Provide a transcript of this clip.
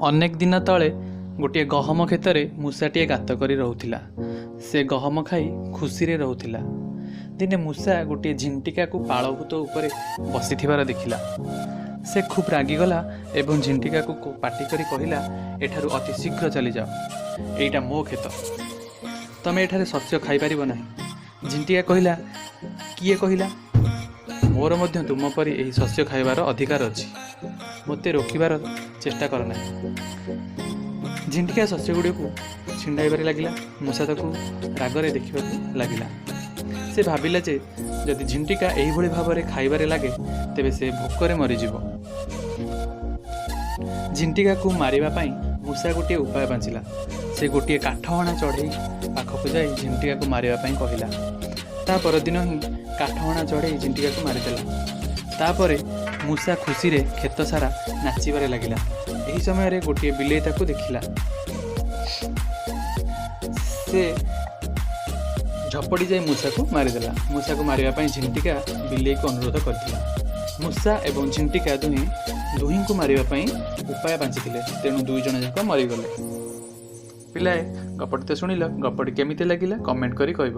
ଅନେକ ଦିନ ତଳେ ଗୋଟିଏ ଗହମ କ୍ଷେତରେ ମୂଷାଟିଏ ଗାତ କରି ରହୁଥିଲା। ସେ ଗହମ ଖାଇ ଖୁସିରେ ରହୁଥିଲା। ଦିନେ ମୂଷା ଗୋଟିଏ ଝିଣ୍ଟିକାକୁ ପାଳଭୂତ ଉପରେ ବସିଥିବାର ଦେଖିଲା। ସେ ଖୁବ୍ ରାଗିଗଲା ଏବଂ ଝିଣ୍ଟିକାକୁ ପାଟି କରି କହିଲା, "ଏଠାରୁ ଅତି ଶୀଘ୍ର ଚାଲିଯାଅ। ଏଇଟା ମୋ କ୍ଷେତ। ତମେ ଏଠାରେ ଶସ୍ୟ ଖାଇପାରିବ ନାହିଁ।" ଝିଣ୍ଟିକା କହିଲା, "କିଏ କହିଲା? ମୋର ମଧ୍ୟ ତୁମ ପରି ଏହି ଶସ୍ୟ ଖାଇବାର ଅଧିକାର ଅଛି। ମୋତେ ରୋକିବାର ଚେଷ୍ଟା କର ନାହିଁ।" ଝିଣ୍ଟିକା ଶସ୍ୟଗୁଡ଼ିକୁ ଛିଣ୍ଡାଇବାରେ ଲାଗିଲା। ମୂଷା ତାକୁ ରାଗରେ ଦେଖିବାକୁ ଲାଗିଲା। ସେ ଭାବିଲା ଯେ ଯଦି ଝିଣ୍ଟିକା ଏହିଭଳି ଭାବରେ ଖାଇବାରେ ଲାଗେ, ତେବେ ସେ ଭୋକରେ ମରିଯିବ। ଝିଣ୍ଟିକାକୁ ମାରିବା ପାଇଁ ମୂଷା ଗୋଟିଏ ଉପାୟ ପାଞ୍ଚିଲା। ସେ ଗୋଟିଏ କାଠହଣା ଚଢ଼େଇ ପାଖକୁ ଯାଇ ଝିଣ୍ଟିକାକୁ ମାରିବା ପାଇଁ କହିଲା। ତା ପରଦିନ ହିଁ କାଠହଣା ଚଢ଼େଇ ଝିଣ୍ଟିକାକୁ ମାରିଦେଲା। ତାପରେ ମୂଷା ଖୁସିରେ କ୍ଷେତ ସାରା ନାଚିବାରେ ଲାଗିଲା। ଏହି ସମୟରେ ଗୋଟିଏ ବିଲେଇ ତାକୁ ଦେଖିଲା। ସେ ଝପଟି ଯାଇ ମୂଷାକୁ ମାରିଦେଲା। ମୂଷାକୁ ମାରିବା ପାଇଁ ଝିଣ୍ଟିକା ବିଲେଇକୁ ଅନୁରୋଧ କରିଥିଲା। ମୂଷା ଏବଂ ଝିଣ୍ଟିକା ଦୁହେଁ ଦୁହିଁଙ୍କୁ ମାରିବା ପାଇଁ ଉପାୟ ପାଞ୍ଚିଥିଲେ। ତେଣୁ 2 ଜଣ ଯାକ ମରିଗଲେ। ପିଲାଏ, ଗପଟି ତ ଶୁଣିଲ। ଗପଟି କେମିତି ଲାଗିଲା, କମେଣ୍ଟ କରି କହିବ।